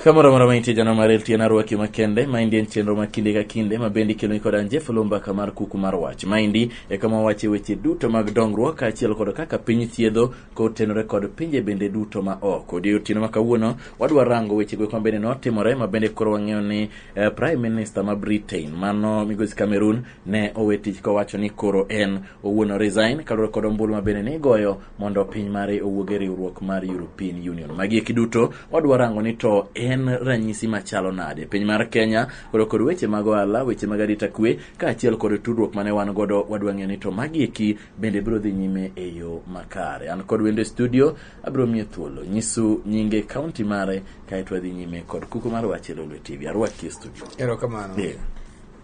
Kamoro amora ma intie jano mar LTN arwaki makende. Maendi en chenro ma kinde ka kinde ma bende ikeloni kod an Jeff Oloo mbaka mar kuku mar wach. Maendi e kama wawache weche duto mag dongruok kaachiel kod kaka piny thiedho kotenore kod pinje bende duto ma oko. Odiechieng' ma kawuono wadwa rango weche go eko bende notimore ma bende koro wang'eyo ni Prime Minister ma Britain mano migosi Cameron ne owe tich kowacho ni koro en owuon o resign kaluwore kod ombulu ma bende ne igoyo mondo piny mare owuog e riwruok mar European Union. Magi eki duto wadwa rango ni to en ranyisi machalo nade piny mar Kenya koro kod weche mag ohala, weche mag arita kwe kaachiel kod tudruok mane wan godo wadwa ng'eyo ni to magi eki bende biro dhi nyime e yo makare. An kod wendo e studio abiro miye thuolo nyisu nyinge kaunti mare kaeto wadhi nyime kod kuku mar wach e Lolwe TV. Arwaki e studio. Erokamano.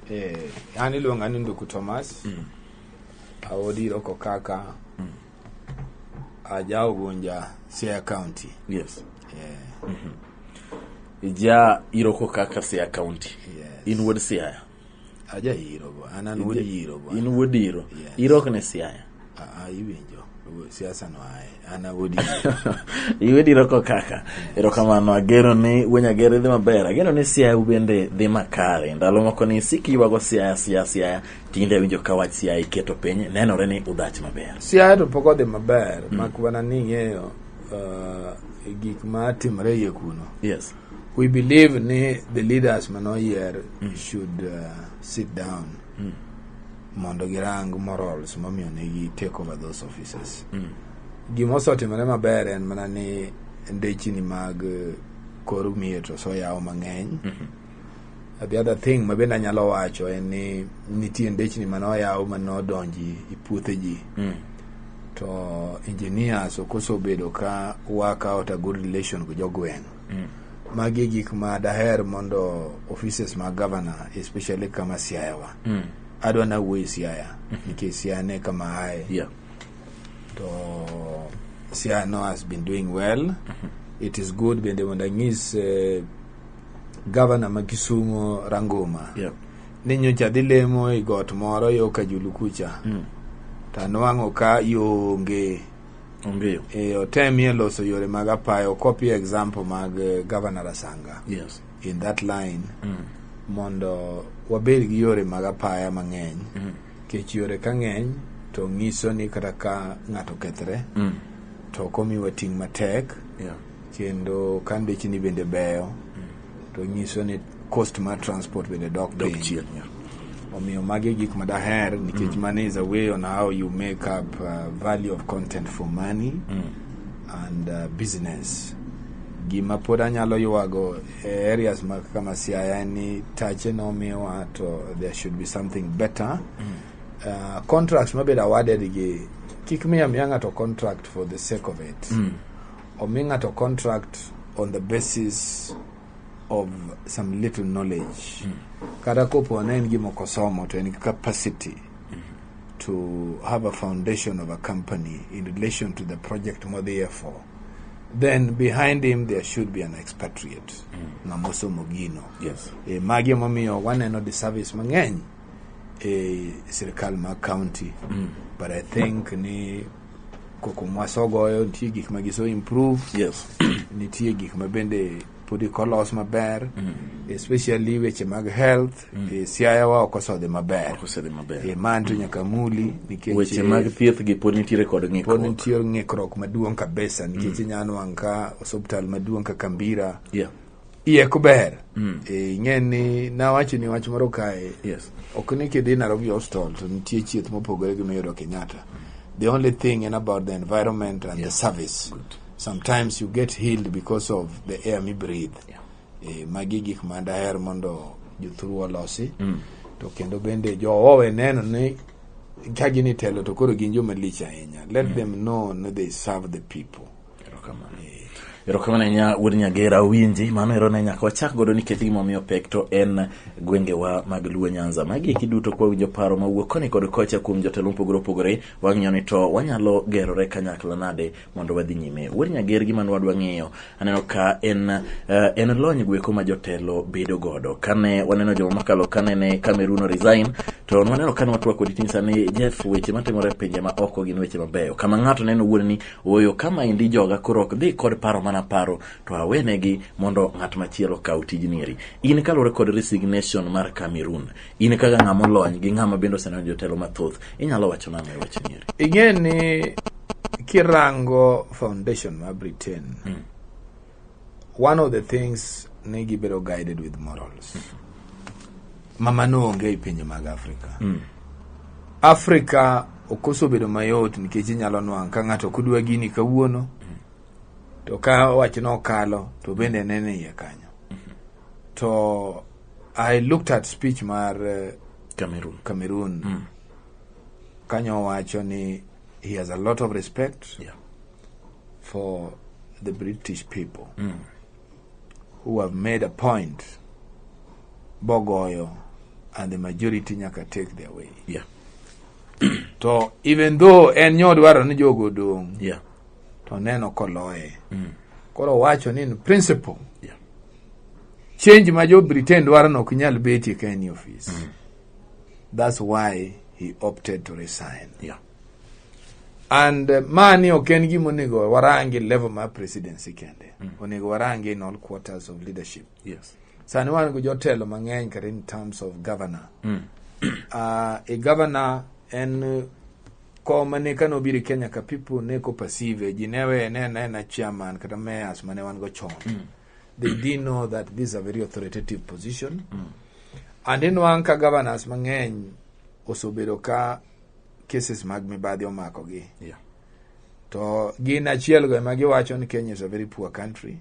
Yeah. An iluonga ni Nduku Thomas. Aodiro Kokaka. Aja Ugunja, Siaya County. Yes. Ja Iroko kaka Siaya County. Yes. In wuod Siaya. Aja Iro bo. An wuod Iro bo. In wuod Iro. Yes. Irok ne Siaya. Ah, ah, iwinjo. Siasa no ae. An awuod Iro. Iwuod Iroko kaka. Erokamano ageno ni wuon Nyagere dhi maber. Ageno ni Siaya bende dhi makare. Ndalo moko ni isik ywago Siaya Siaya Siaya. Tinde awinjo ka wach Siaya iketo piny. Nenore ni udhach maber. Siaya to pok odhi maber. Mak mana ni ing'eyo gik ma timore iye kuno. Yes. We believe ni the leaders manoyier should sit down mondo girang morals momiyo negi take over those offices. Gima osetimore maber en mana ni ndechni mag kor mier to oseyaw mang'eny. The other thing ma bende anyalo wacho en ni nitie ndechni mane oyaw mane odonji e puothe ji. To engineers ok osebedo ka work out a good relation gi jogweng'. Magi e gik ma daher mondo offices mag governor especially kama Siaya wa. Adwa nawuoyo e Siaya nikech Siaya ne kama aye. To Siaya no has been doing well. It is good bende mondo anyis governor ma Kisumu Ranguma ni nyocha dhi lemo e got moro yo Kajulu kucha. To anwang'o ka yo onge. Onge yo. Otemie loso yore mag apaya, copy example mag Governor Rasanga. In that line mondo wabed gi yore mag apaya mang'eny. Nikech yore ka ng'eny to nyiso ni kata ka ng'ato okethre to ok omiwa ting' matek. Kendo ka ndechni bende beyo to nyiso ni cost mar transport bende dok Dok piny. chien. Omiyo magi e gik ma daher nikech money is a way on how you make up value of content for money and business. Gima pod anyalo ywago e areas mag kama Siaya en ni tache nomiwa to there should be something better. Contracts mabedo awarded gi kik miya miya ng'ato contract for the sake of it. Omi ng'ato contract on the basis of some little knowledge. Kata kopo ne en gima ok osomo to en gi capacity to have a foundation of a company in relation to the project modhiye for. Then behind him there should be an expatriate ng'ama osomo gino. Magi emomiyo waneno disservice mang'eny e sirikal mag county. But I think ni koko mwasogoyo nitie gik ma giso improve. Nitie gik ma bende pod ok olos maber. Especially weche mag health. Siaya wa ok osodhi maber. Ok osedhi maber. Man to nyaka muli nikech weche mag thieth gi pod nitiere kod pod ng'ikruok. nitie ng'ikruok maduong' kabisa nikech inya nwang' ka osiptal maduong' kaka Mbira iye ok ber. Ing'e ni nawacho ni wach moro kae. Ok ni kidhi Nairobi Hospital to nitie chieth mopogore gi miyudo Kenyatta. The only thing en about the environment and the service. Sometimes you get healed because of the air mi breathe. Magi gik ma daher mondo jothurwa olosi. To kendo bende jowa owe neno ni ka gin e telo to koro gin joma lich ahinya. Let them know ni they serve the people. Erokamano. Erokamano ahinya wuod Nyagera awinji mano ero ne nyaka wachak godo nikech gimomiyo pek to en gwengewa mag Luo Nyanza. Magi eki duto kwawinjo paro mawuok koni kod kocha kuom jotelo mopogore opogore wang'iyo ni to wanyalo gerore kanyakla nade mondo wadhi nyime. Wuod Nyager gima ne wadwa ng'iyo aneno ka en lony gweko ma jotelo bedo godo. Kane waneno joma mokalo kane ne Cameroon resign to waneno kane watwak kodi tinyisa ni Jeff weche matimore e pinje ma oko gin weche mabeyo. Kama ng'ato neno wuon ni oyo kama endi joga koro ok dhi kod paro mana naparo to awenegi mondo ng'at machielo okaw tijni eri. In kaluwore kod resignation mar Cameroon, in kaka ng'ama olony gi ng'ama bende oseneno jotelo mathoth, inyalo wacho nang'o e wachni eri? Ing'e ni kirango foundation mar Britain, one of the things ni gibedo guided with morals. Ma mano onge e pinje mag Afrika. Afrika okoso bedo mayot nikech inyalo nwang' ka ng'ato ok dwa gini kawuono to ka wachno okalo to bende nene iye kanyo. To I looked at speech mar Cameroon. Cameroon. Kanyo owacho ni he has a lot of respect for the British people who have made a point bogoyo and the majority nyaka take their way. To even though en nyodwaro ni jogo odong' to neno koloye. Koro owacho ni in principle change ma jo Britain dwaro no ok nyal betie ka en e office. That's why he opted to resign. And mani ok en gima onego warangi level mar presidency kende. Onego warangi in all quarters of leadership. Sani wan gi jotelo mang'eny kata in terms of governor. A governor en koma ne kane obiro Kenya ka people ne ko perceive ji ne weye ne en a chairman kata mayors mane wan go chon. They didn't know that this is a very authoritative position. And inwang' ka governors mang'eny osebedo ka cases mag mibadhi omakogi. To gin achiel go ema giwacho ni Kenya is a very poor country.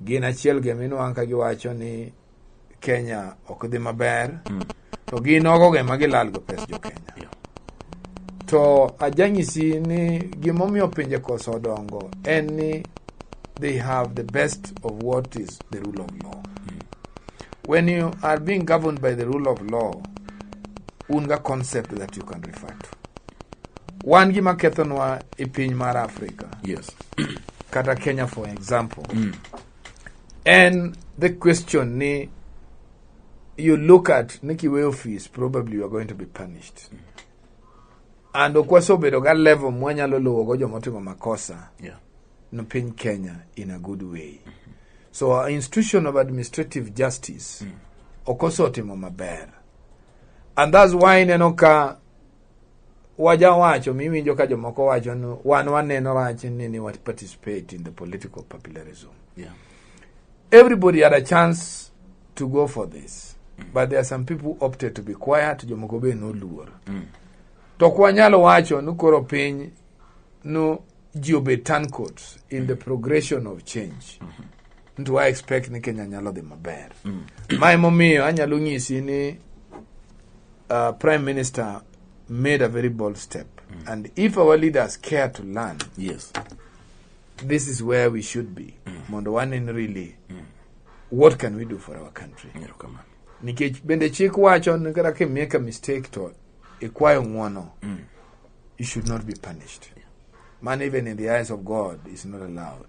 Gin achiel go ema inwang' ka giwacho ni Kenya ok dhi maber. To gin ogo go ema gilal go pes jo Kenya. To ajanyisi ni gimomiyo pinje koso dongo en ni they have the best of what is the rule of law. When you are being governed by the rule of law, un ga concept that you can refer to. Wan gima kethonwa e piny mar Africa, kata Kenya for example, en the question ni you look at ni kiweyo office, probably you are going to be punished. And ok wasebedo ga level mwanyalo luwo go jomotimo makosa no piny Kenya in a good way. So our institution of administrative justice ok osetimo maber. And that's why ineno ka wajawacho miwinjo ka jomoko wacho ni wan waneno rach ni wa participate in the political popularism. Everybody had a chance to go for this. But there are some people who opted to be quiet, jomoko be noluor. To ok wanyalo wacho ni koro piny no ji obed turncoats in the progression of change. To I expect ni Kenya nyalo dhi maber. Ma emomiyo anyalo nyisi ni Prime Minister made a very bold step. And if our leaders care to learn, this is where we should be. Mondo wanen really what can we do for our country. Erokamano. Nikech bende chik wacho ni kata ki make a mistake to ikwayo ng'uono, you should not be punished. Man even in the eyes of God is not allowed.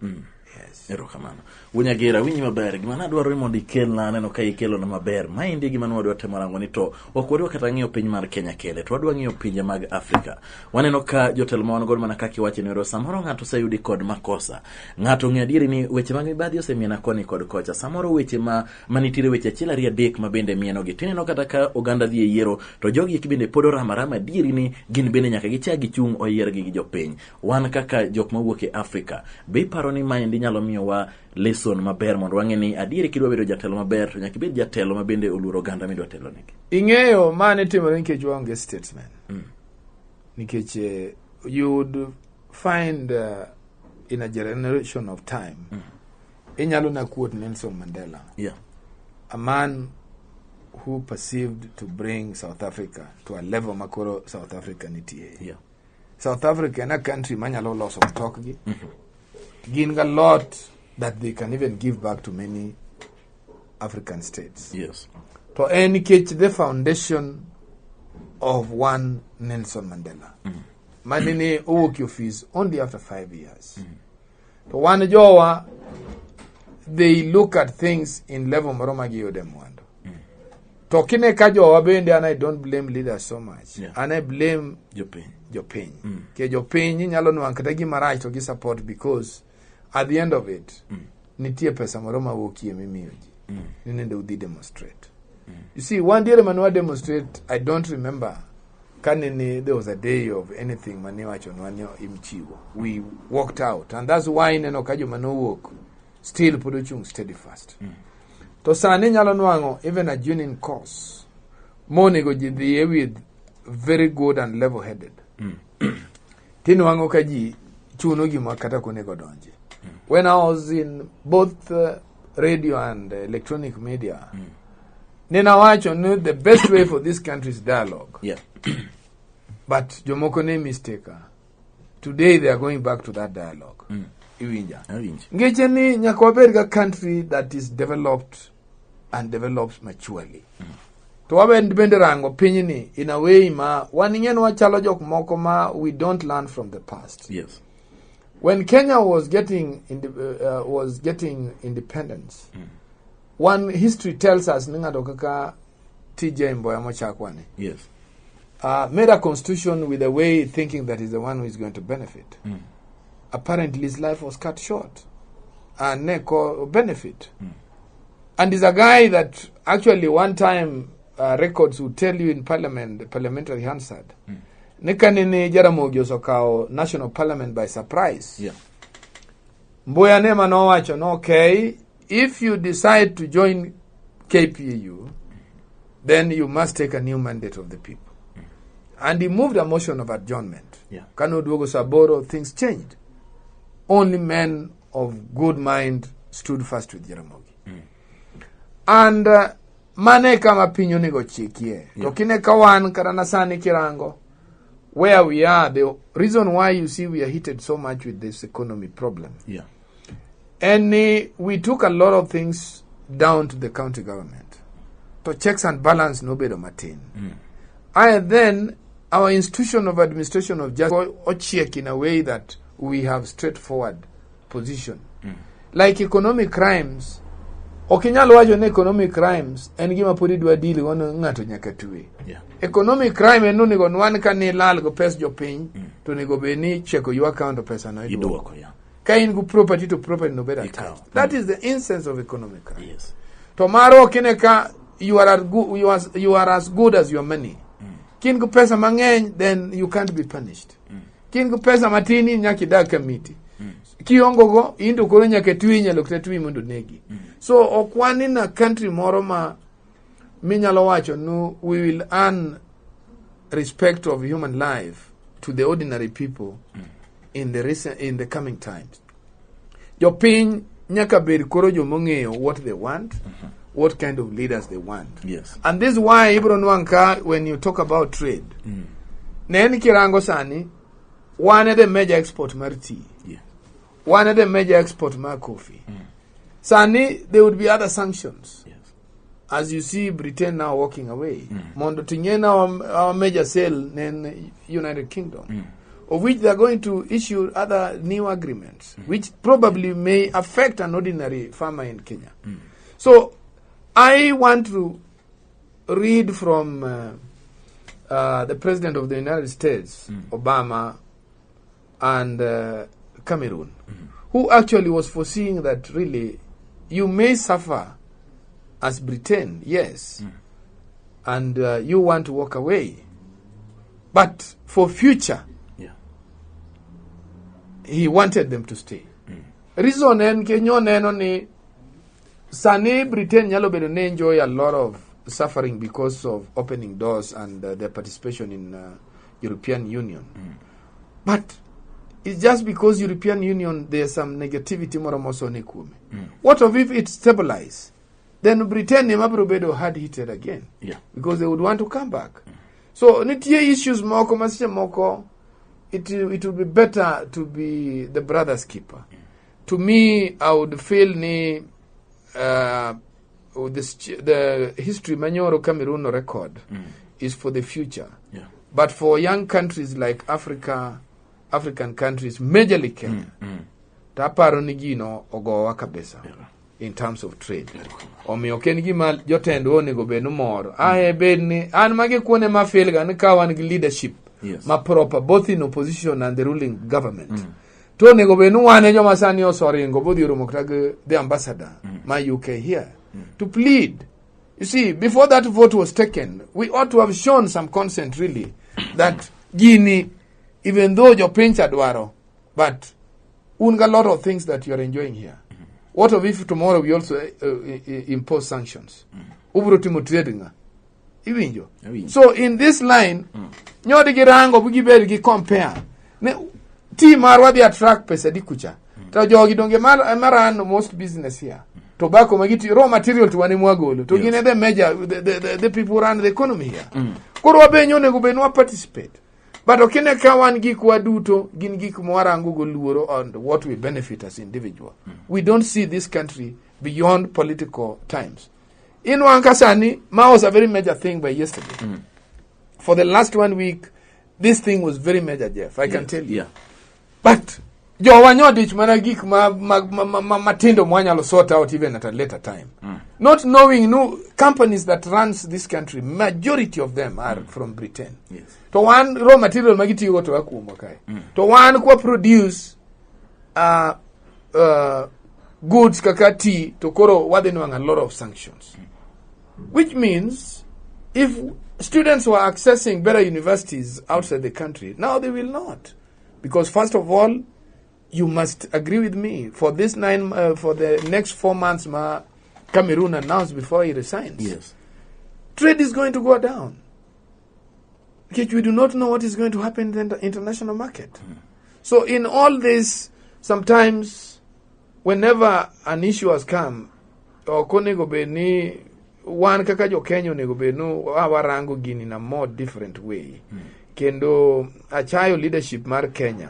Yes. Erokamano. Wunyagera, winji maber. Gima nadwaro ni mondo ikelna, aneno ka ikelona maber. Maendi e gima nwadwa temo rango ni to ok wadwa kata ng'iyo piny mar Kenya kende, to wadwa ng'iyo pinje mag Afrika. Waneno ka jotelo ma wan godo mana kaka iwacho ni ero samoro ng'ato oseyudi kod makosa. Ng'ato ong'eyo adieri ni weche mag mibadhi osemiena koni kod kocha. Samoro weche ma manitiere weche achiel ariyo adek ma bende mienogi. Tineno kata ka oganda dhi e yiero to jogi eki bende pod oramo arama adieri ni gin bende nyaka gichak gichung' oyiergi gi jopiny. Wan kaka jok mawuok e Afrika, be iparo ni maendi nyalo miyowa lesson maber mondo wang'e ni adieri kidwa bedo jatelo maber to nyaka ibed jatelo ma bende oluoro oganda midwa telo negi. Ing'eyo mane timore nikech waonge statesman. Nikech you would find in a generation of time inyalo na quote Nelson Mandela, a man who perceived to bring South Africa to a level makoro South Africa nitie. South Africa en a country manyalo loso mtokgi. Gin ga lot that they can even give back to many African states. To en nikech the foundation of one Nelson Mandela. Mane ne owuok e office only after 5 years. To wan jowa, they look at things in level moro ma giyude mwandu. To kine ka jowa bende, and I don't blame leaders so much. And I blame Jopiny. Jopiny. Ke jopiny inyalo nwang' kata gima rach to gi support because At the end of it, nitie pesa moro mawuokie mimiyo ji. Ni nende udhi demonstrate. You see, one diere mane wa demonstrate, I don't remember kanene there was a day of anything mane iwachonwa ni imchiwo. We walked out and that's why ineno ka joma nowuok still pod ochung' steadfast. To sani inyalo nwang'o even a joining course monego ji dhiye with very good and level headed. Tinwang'o ka ji chuno gima kata ok onego donji. When I was in both radio and electronic media, ninawacho ni the best way for this country is dialogue. But jomoko ne mistake. Today they are going back to that dialogue. Iwinja. Awinjo. Ngeche ni nyaka wabed ga country that is developed and develops maturely. To wabed bende rango pinyni in a way ma wan ing'e ni wachalo jok moko ma we don't learn from the past. When Kenya was getting independence, one history tells us ni ng'ato kaka TJ Mboya mochakwa ni. Made a constitution with a way thinking that is the one who is going to benefit. Apparently his life was cut short and neko benefit. And he's a guy that actually one time records would tell you in parliament, the parliamentary Hansard, ni kanene Jaramogi osekawo national parliament by surprise. Mboya ne manowacho no, okay, if you decide to join KPU, then you must take a new mandate of the people. And he moved a motion of adjournment. Kano duogo Saboro, things changed. Only men of good mind stood fast with Jaramogi. And mane kama piny onego chikie. To kine ka wan kata na sani kirango, where we are, the reason why you see we are heated so much with this economy problem. And we took a lot of things down to the county government. To checks and balance nobedo matin. And then our institution of administration of justice ochiek in a way that we have straightforward position. Like economic crimes, ok inyal wacho ni economic crimes en gima pod idwa deal go ni ng'ato nyaka twe. Economic crime en onego nwan ka ni lal go pes jopiny to onego bed ni cheko your account to pesa no iduoko. Iduoko, yeah. Ka in go property to property no bed Ikawo. attached. That is the instance of economic crime. To maro ok ine ka you are as good, you are as good as your money. Kin go pesa mang'eny, then you can't be punished. Kin go pesa matin in nyaka idag ka miti. Kiongo go in to koro nyaka twi inyalo kata twi mondo negi. So ok wan in a country moro ma minyalo wacho ni we will earn respect of human life to the ordinary people in the recent, in the coming times. Jopiny nyaka bed koro jomong'eyo what they want, what kind of leaders they want. And this is why ibro nwang' ka when you talk about trade, ne en kirango sani, wan e the major export mar tea. Wan e the major export mar coffee. Sani there would be other sanctions. As you see Britain now walking away. Mondo ting'e our major sale in United Kingdom. Of which they are going to issue other new agreements, which probably may affect an ordinary farmer in Kenya. So I want to read from the President of the United States, Obama, and Cameroon, who actually was foreseeing that really you may suffer as Britain, yes, and you want to walk away. But for future, he wanted them to stay. Reason en ke nyo neno ni sani Britain nyalo bedo ne enjoy a lot of suffering because of opening doors and their participation in European Union. But it's just because European Union, there's some negativity moro mosone kuome. What of if it stabilized? Then Britain ema biro bedo hard hitted again. Because they would want to come back. So nitie issues moko ma seche moko it would be better to be the brother's keeper. To me, I would feel ni the history manyoro Cameroon record is for the future. But for young countries like Africa, African countries, majorly Kenya, to aparo ni gino ogowa kabisa in terms of trade. Omiyo ok en gima jotendwa onego bed ni mor. Ae bed ni an magi kuonde ma feel ga ni ka wan gi leadership ma proper both in opposition and the ruling government. To onego bed ni wan e joma sani osoringo bodhi oromo kata gi the ambassador ma UK here to plead. You see, before that vote was taken, we ought to have shown some consent really that gini, even though jopiny cha dwaro, but un ga lot of things that you are enjoying here. What of if tomorrow we also impose sanctions? Ubro timo trade nga. Iwinjo? Awinjo. So in this line, nyodi girango bu gibed gi compare. Ne, tea marwa dhi attract pesa di kucha. To jogi donge mar, mar run most business here. Tobacco magiti raw material to wane mwagolo. To gin e the major the people who run the economy here. Koro wabenyo onego bed ni wa participate. But okine ka wan gikwa duto gin gik mwarango go luoro on what we benefit as individual. We don't see this country beyond political times. In wan sani, ma was a very major thing by yesterday. For the last one week, this thing was very major, Jeff. I can tell you. But jowa nyodich mana gik ma matindo mwanyalo sort out even at a later time. Not knowing no companies that runs this country, majority of them are from Britain. To wan raw material magitiyogo to akuomwa kae. To wan kwa produce goods kaka tea to koro wadhi nwang'o a lot of sanctions. Which means if students were accessing better universities outside the country, now they will not. Because first of all, you must agree with me for this for the next 4 months ma Cameroon announced before he resigns. Trade is going to go down. Because we do not know what is going to happen in the international market. So in all this, sometimes whenever an issue has come, ok onego bed ni wan kaka jo Kenya onego bed ni warango gini in a more different way. Kendo achayo leadership mar Kenya,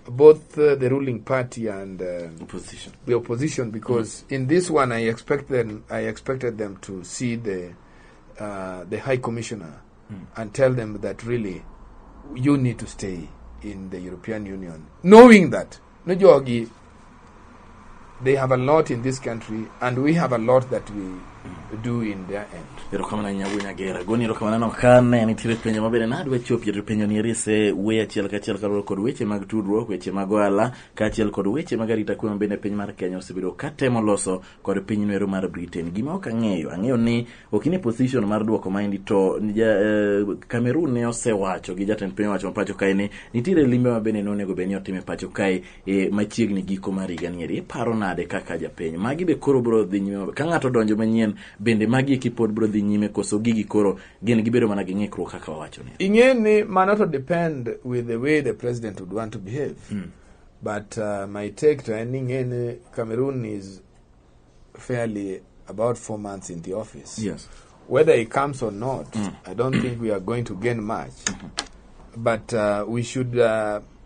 both the ruling party and Opposition. The opposition, because in this one I expected them to see the High Commissioner and tell them that really you need to stay in the European Union, knowing that no jogi, they have a lot in this country and we have a lot that we do in their end. Erokamano ahinya wuo Nyagera goni erokamano no ka ne nitiere penjo mabende nadwa chopie to penjo ni rise wuoyo achiel kachiel kaluwore kod weche mag tudruok, weche mag ohala kaachiel kod weche mag arita kwe mabende piny mar Kenya osebedo katemo loso kod piny noero mar Britain. Gima ok ang'eyo, ang'eyo ni ok in e position mar duoko maendi to ja, Cameroon ne osewacho gi jatend piny owacho ma pacho kae ni nitiere limbe mabende nonego bed ni otime pacho kae e, machiegni giko mar higa nieri. Iparo nade kaka japiny magi be koro biro dhi nyime ka ng'ato donjo manyien bende magi eki pod biro dhi nyime koso gigi koro gin gibedo mana gi ng'ikruok kaka wawacho ni? Ing'e ni mano to depend with the way the president would want to behave. But my take to en ni ing'e ni Cameroon is fairly about 4 months in the office. Whether he comes or not, I don't think we are going to gain much. But we should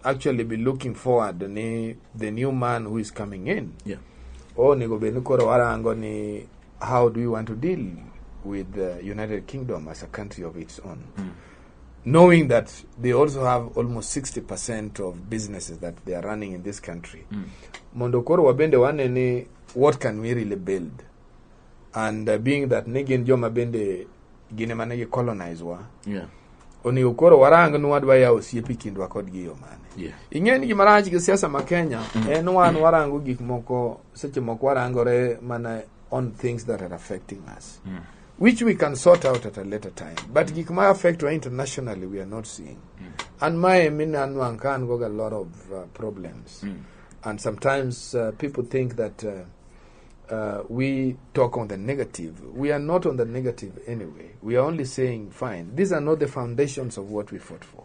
actually be looking forward ni the new man who is coming in. Onego bed ni koro warango ni how do we want to deal with the United Kingdom as a country of its own, knowing that they also have almost 60% of businesses that they are running in this country. Mondo koro wabende wane ni what can we really build? And being that ne gin joma bende gin ema ne gi colonize wa, onego koro warang ni wadwa yawo osiep e kindwa kodgi yo mane. Ing'e ni gima rach gi siasa ma Kenya en wan warango gik moko seche moko warangore mana on things that are affecting us, which we can sort out at a later time. But gik ma affect wa internationally we are not seeing. And mae minanwang' ka an go a lot of problems. And sometimes people think that we talk on the negative. We are not on the negative anyway. We are only saying, fine, these are not the foundations of what we fought for.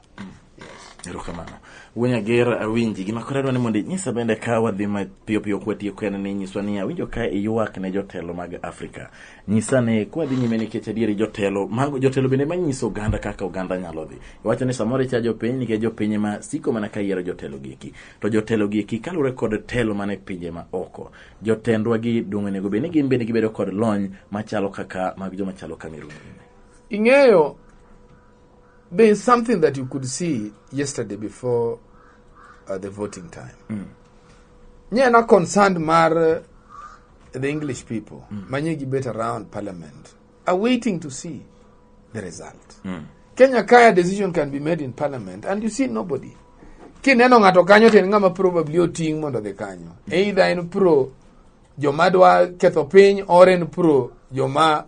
Yes. Erokamano wuo Nyager awinji gima koro adwa ni mondo inyisa bende ka wadhi mapiyo piyo kwatieko en ni nyiswa ni awinjo ka iywak ne jotelo mag Afrika nyisa ne kwadhi nyime nikech adieri jotelo mago jotelo bende manyiso oganda kaka oganda nyalo dhi iwacho ni samoro icha jopiny nikech jopiny ema siko mana ka yiero jotelo gieki to jotelo gieki kaluwore kod telo mana e pinje ma oko jotendwa gi dong' onego bed ni gin bende gibedo kod lony machalo kaka mag joma chalo Cameroon. Ing'eyo, there is something that you could see yesterday before the voting time. Nye na concerned mar the English people, manye gibet around parliament, are waiting to see the result. Kenya Kaya decision can be made in parliament and you see nobody. Kineno ng'ato kanyo to en ng'ama probably oting' mondo odhi kanyo. Either en pro joma dwa ketho piny or en pro joma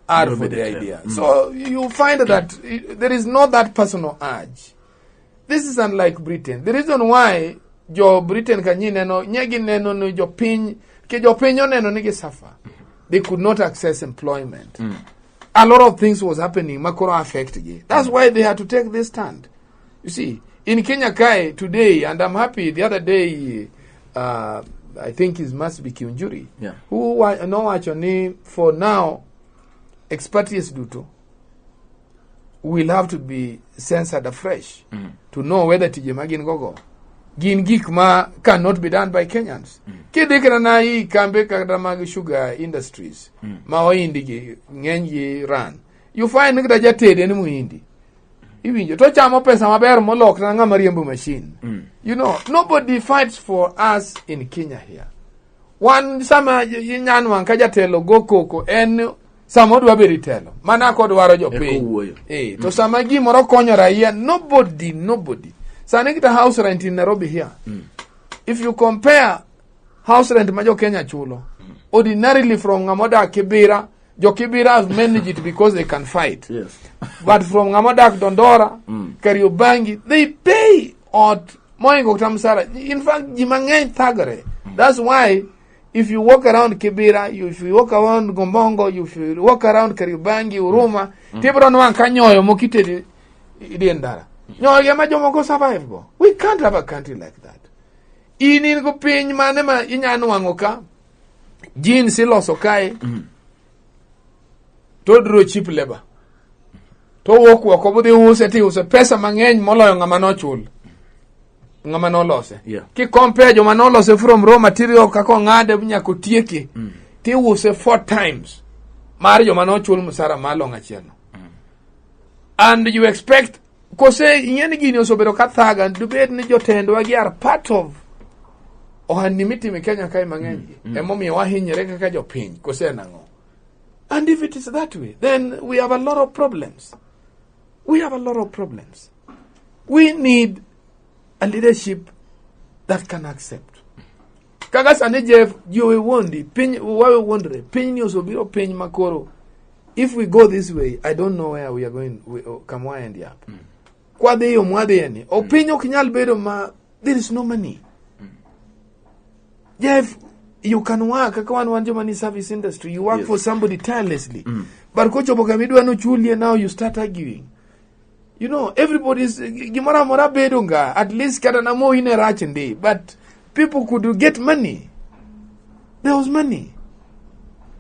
are for the idea. So you find that there is not that personal urge. This is unlike Britain. The reason why jo Britain ka nyi neno nye gineno ni jopiny ke jopiny oneno ni gisuffer. They could not access employment. A lot of things was happening makoro affect gi. That's why they had to take this stand. You see, in Kenya Kai today, and I'm happy the other day, I think it must be Kiunjuri, who nowacho ni for now, expatriates duto will have to be censored afresh to know whether tije ma gin gogo gin gik ma cannot be done by Kenyans. Kidhi kata na i kambe kata mag sugar industries ma Wahindi gi ng'eny gi run, you find ni kata jatede en Muhindi. Iwinjo to chamo pesa maber molok na ng'ama riembo machine. Nobody fights for us in Kenya here. Wan sama inyanwang' ka jatelo go koko en sama odwa bedo e telo mana kodwaro jopiny. Eka owuoyo. To sama gimoro konyo raia nobody nobody. Sani kata house rent in Nairobi here. If you compare house rent ma jo Kenya chulo ordinarily from ng'ama odak Kibera, jo Kibera have managed it because they can fight. But from ng'ama odak Dandora, Kariobangi, they pay ot moingo kata msara. In fact, ji mang'eny thagore. That's why if you walk around Kibera, if you walk around Ngombongo, if you walk around Kariobangi, Huruma, tibiro nwang' ka nyoyo mokitedi e dier ndara. Nyoyo ema jomoko survive go. We can't have a country like that. In go piny mane ma inya nwang'o ka jeans iloso kae to draw cheap labor to wuok oko bodhi use tiuse pesa mang'eny moloyo ng'ama nochul ng'ama nolose. Ki compare joma nolose from raw material kaka ong'ade nyaka otieke tiuse four times mar joma nochul msara mar long achiel no. And you expect kose ing'e ni gini osebedo ka thaga dibed ni jotendwa gi are part of ohandni mitimo e Kenya kae mang'eny gi emomiyo wahinyore kaka jopiny kose en ang'o. And if it is that way, then we have a lot of problems. We have a lot of problems. We need a leadership that can accept. Kaka sani Jeff, ji owe wuondi, piny wawe wuondre, piny ni osobiro piny makoro. If we go this way, I don't know where we are going, kama wa end up. Kwadhi yo mwadhiye ni, o piny ok nyal bedo ma there is no money. Jeff, you can work kaka wan joma ni service industry, you work for somebody tirelessly. But kochopo kama idwa nochulie now you start arguing. Everybody's gimoro amora bedo nga, at least kata na Moi ne rach ndi, but people could get money. There was money.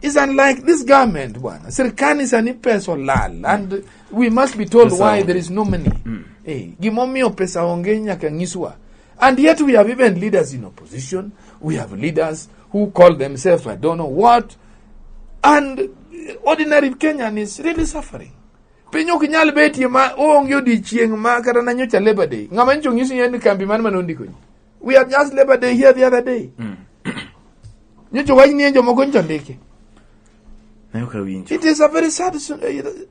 It's unlike this government, bwana. Sirkani sani pesa olal, and we must be told Pesa why onge. there is no money. Gimomiyo pesa onge nyaka nyiswa. And yet we have even leaders in opposition. We have leaders who call themselves I don't know what. And ordinary Kenyan is really suffering. Piny ok nyal betie ma onge odiechieng' ma kata na nyocha Labor Day. Ng'ama nyocha onyisi ni en kambi mane mane ondiko ji. We had just Labor Day here the other day. Nyocha wach ni en jomoko nyocha ondiki. Ne ok awinjo. It is a very sad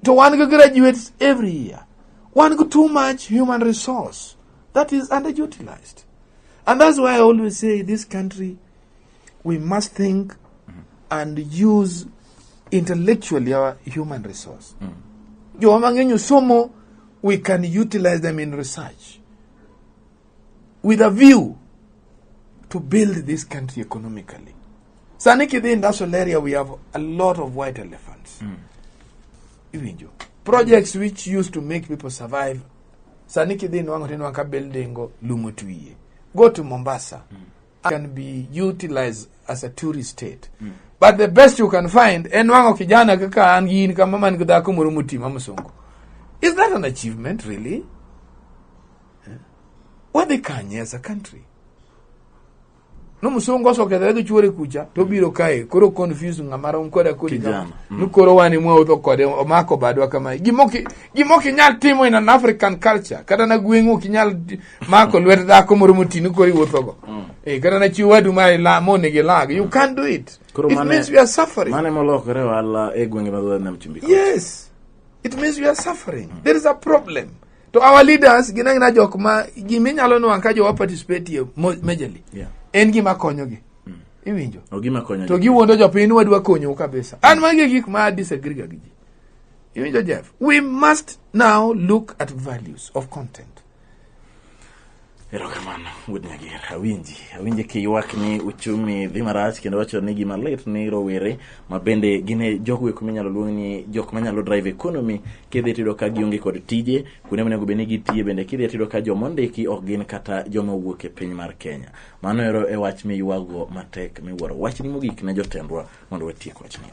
to wan gi graduates every year. Wan gi too much human resource that is underutilized. And that's why I always say this country, we must think and use intellectually our human resource. Joma mang'eny osomo, we can utilize them in research with a view to build this country economically. Sani kidhi industrial area, we have a lot of white elephants. Iwinjo. Projects which used to make people survive. Sani kidhi nwang'o tinwang'o ka building go lum otwiye. Go to Mombasa. Can be utilized as a tourist state. But the best you can find, en nwang'o kijana kaka an gi in kama man gi dhako moro moti ma msungu. Is that an achievement, really? Wadhi kanye as a country? No msungu osekethore gi chuore kucha to obiro kae koro confuse ng'ama rom koda kodi kama. Kijana. Ni koro wan ema kode omako badwa kamae. Gima ok inyal timo in an African culture kata na gweng'u ok inyal mako lwet dhako moro moti ni koro iwuothogo. Kata na chi wadu ma ila monego ilag. You can't do it. Koro It means we are suffering. Mane molokore ohala e gwenge mag dho nam chumbi kocha. Yes. It means we are suffering. There is a problem. To our leaders gin agina jok ma giminyalo nwang' ka jowa participate ye majorly. En gima konyogi. Iwinjo? O gima konyo. To giwuondo jopiny ni wadwa konyou kabisa. An magi e gik ma disagree ga gi ji. Iwinjo Jeff? We must now look at values of content. Erokamano wuod Nyager, awinji awinji kiywak ni uchumi dhi marach kendo wacho ni gima lit ni rowere ma bende gin e jogo eko minyalo luong ni jok manyalo drive economy kidhi tiyudo ka gionge kod tije kuonde monego bed ni gitiye bende kidhi tiyudo ka joma ondiki ok gin kata joma owuok e piny mar Kenya. Mano ero e wach miywago matek miwuoro. Wachni mogik ne jotendwa mondo watiek wachni.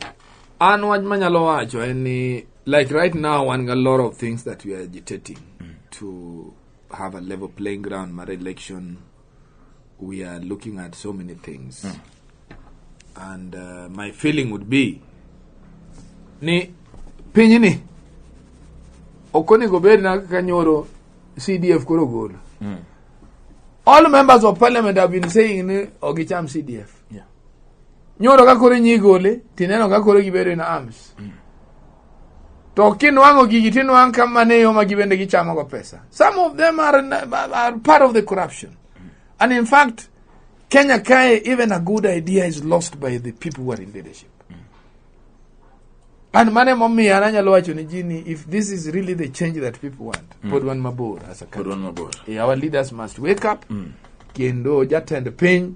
An wach manyalo wacho en ni like right now wan gi a lot of things that we are agitating to have a level playing ground mar election we are looking at so many things and my feeling would be ni pinyni ok onego bed na kaka nyoro CDF koro golo all members of parliament have been saying ni ok gicham CDF Nyoro ka koro inyi gole tineno ka koro gibedo in arms to kinwang'o gigi tinwang' ka mane yo ma gibende gichamo go pesa some of them are part of the corruption and in fact Kenya kae even a good idea is lost by the people who are in leadership and mane momiyo an anyalo wacho ni ji ni if this is really the change that people want pod wan mabor as a Pod country wan mabor. Our leaders must wake up kendo jatend piny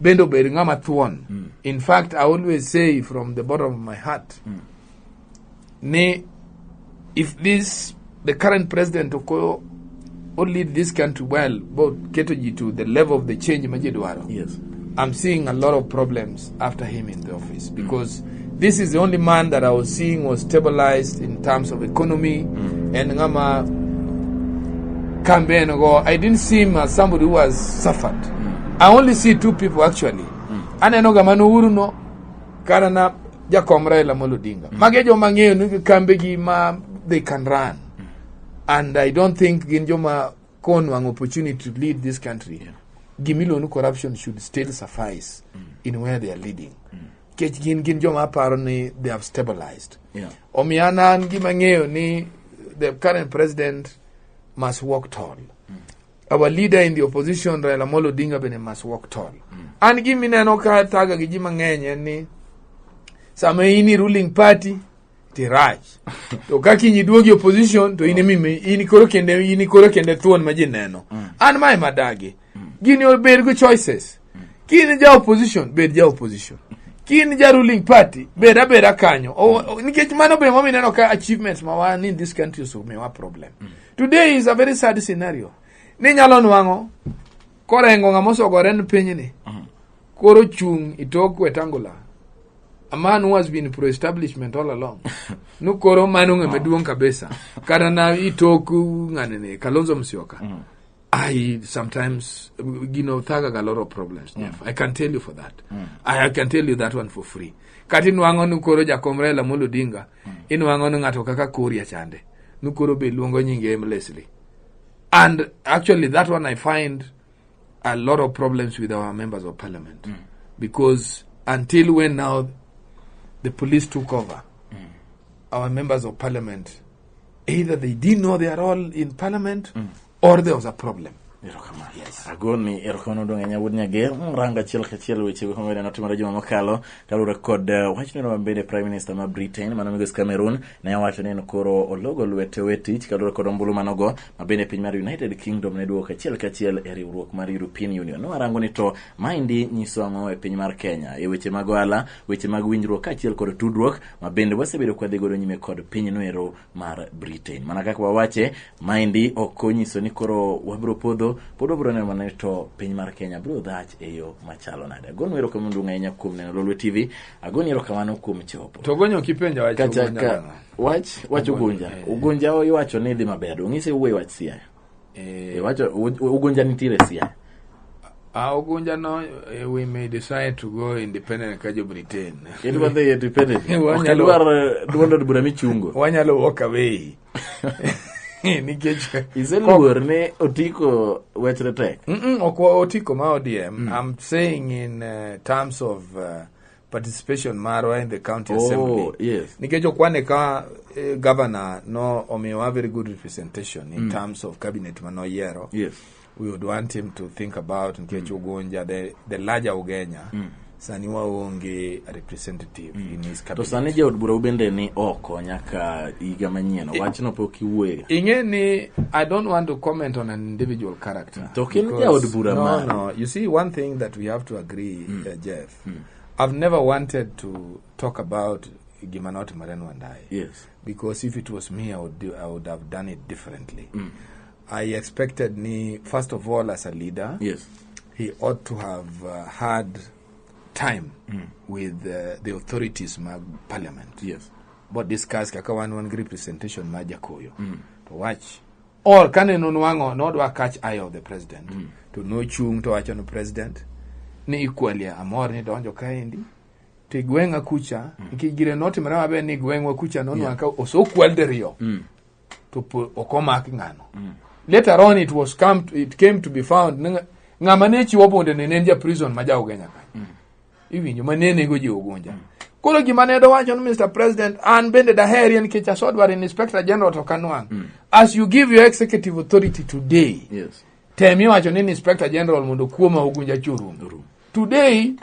bende obed ng'ama thuon in fact i always say from the bottom of my heart ni if this the current president ok o lead this country well bo keto ji to the level of the change ma ji dwaro I'm seeing a lot of problems after him in the office because this is the only man that I was seeing was stabilized in terms of economy and ng'ama campaign go. I didn't see him as somebody who has suffered. I only see two people actually. Aneno ga mano Uhuru no kata na jakom Raila Amolo Odinga. Magi e joma ng'eyo ni kambe gi ma they can run. And I don't think gin joma konwang'o opportunity to lead this country. Gimiluongo ni corruption should still suffice in where they are leading. Nikech gin joma aparo ni they have stabilized. Omiyo an gima ng'eyo ni the current president must walk tall. Our leader in the opposition Raila Amolo Odinga bende must walk tall. An gima ineno ka thaga gi ji mang'eny en ni sama in i ruling party tirach to ka kiny iduogi opposition to in emimi in koro kende in koro kende thuon ma ji neno an mae madagi gini obed gi choices kin ja opposition bed ja opposition kin ja ruling party bed abeda kanyo nikech mano be momiyo ineno ka achievements ma wan in this country osemiyowa problem today is a very sad scenario ni nyalo nwang'o korengo ng'ama osogore ni pinyni koro chung' itok Wetangula a man who has been pro establishment all along nu koro mano ng'ama duong' kabisa kata na itok ng'anene Kalonzo Musyoka I sometimes thaga a lot of problems Jeff. I can tell you for that I can tell you that one for free kata inwang'o ni koro jakom Raila Amolo Odinga inwang'o ni ng'ato kaka Kuria chande nu koro be luongo nyinge aimlessly and actually that one I find a lot of problems with our members of parliament because until when now the police took over our members of parliament either they didn't know their role in parliament or there was a problem Erokamano. Agoni erokamano dong' ahinya wuod Nyager. Rango achiel kachiel weche go kama notimore juma mokalo kaluwore kod wachno ma bende Prime Minister ma Britain mano migosi Cameron ne owacho ni en koro ologo lwete we tich kaluwore kod ombulu manogo ma bende piny mar United Kingdom ne duoko achiel kachiel e riwruok mar European Union. Ne warango ni to maendi nyiso ang'o e piny mar Kenya e weche mag ohala, weche mag winjruok kaachiel kod tudruok ma bende wasebedo kwadhi godo nyime kod pinyno mar Britain. Mana kaka wawache, maendi ok onyiso ni koro wabiro podho, pod wabiro neno mana ni to piny mar Kenya biro dhach e yo machalo nade. Agonu erokamano maduong' ahinya kuom neno Lolwe TV. Agoni erokamano kuom chopo. To gonyo kipenjo wach Kacha Ugunja ka bana. wach Ugunja. Ugunja iwacho ni dhi maber. Ong'ise wuoyi wach Siaya. Iwacho Ugunja nitiere Siaya. Ugunja no, we may decide to go independent ka jo Britain. Idwa dhi independent. Ok Wanyalo- idwar duond od bura michungo. Wanyalo walk away. Nikech Iseluor ni otiko wechre tek. Ok otiko ma ODM. I'm saying in terms of Participation marwa in the county Oh, assembly. yes. Nikech okwane ka governor no omiyowa very good representation in terms of cabinet manoyiero. We would want him to think about, nikech Ugunja, the larger Ugenya, sani waonge a representative in his To cabinet. sani jaod bura bende ni oko nyaka higa manyien. Wachno pok iwuoye. Ing'e ni I don't want to comment on an individual character. To ok en Because- jaod bura No, mari. no. You see, one thing that we have to agree, Jeff, I've never wanted to talk about gima notimore ne Wandayi. Because if it was me, I would have done it differently. I expected ni, first of all, as a leader, he ought to have had time with the authorities mag parliament. But discuss kaka wan gi representation mar Jakoyo. To wach or kane nonwang'o nodwa catch eye of the president, to nochung' to wacho ni president ni equally amor ni donjo kaendi to e gweng'a kucha, nikech gire notimore maber ni gweng'wa kucha nonwang'o ka osekwal diriyo to ok omak ng'ano. Later on it came to be found ni ng'ama ne chiwo bunde ne en ja prison ma ja Ugenya kanyo, iwinjo, ma ne nego ji Ugunja. Koro gima ne dowacho ni, "Mr President, an bende daherie nikech asedwaro inspector general to kanwang'. As you give your executive authority today, tem iwacho ni inspector general mondo kuoma Ugunja chorum." Orum. Today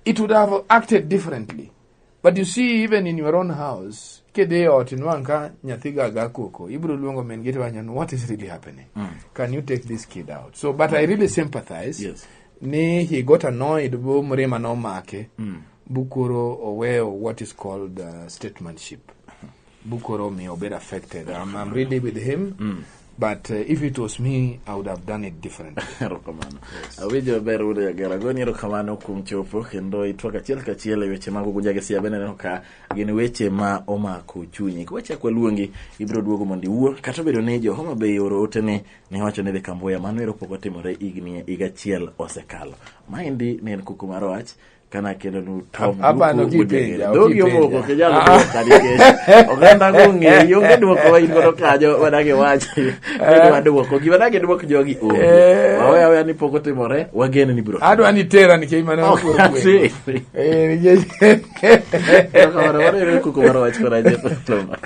it would have acted differently, but you see, even in your own house, kidhi e ot inwang' ka nyathi gaga koko, ibiro luongo min gi tiwacho ni, "What is really happening? Can you take this kid out?" So, but I really sympathize ni he got annoyed bo mrima nomake bukoro oweyo what is called statesmanship, bukoro miyo obed affected. I'm really with him, but if it was me, I would have done it differently. Erokamano. Awinjo maber, wuod Jagera. Agoni erokamano kuom chopo kendo itwak achiel kachiel e weche mag Ugunja gi Siaya. Bende aneno ka gin weche ma omako chunyi. Kwachako waluongi, ibiro duogo mondo iwuo. Kata obedo ni jo Homa Bay oro ote ni ne wacho ni dhi Kamboya, mano ero pok otimore, higni higa achiel osekalo. Maendi ne en kuku mar wach kana kendo nu Tom Hapana, Duku wuod ukipenja, Jagera. Dhogi ukipenja. omoko, ok inyal dwoka nikech oganda go ong'eyi, onge dwoko ma in godo kanyo madang iwachi ni idwa dwoko gima dang idwok jogi onge. Wawe aweya ni pok otimore, wageno ni biro. Adwa ni tera nikech mano Ok, wuod gweng'. ati. Eh, nikech Erokamano, mano ero kuku mar wach kod Jeff Oluma.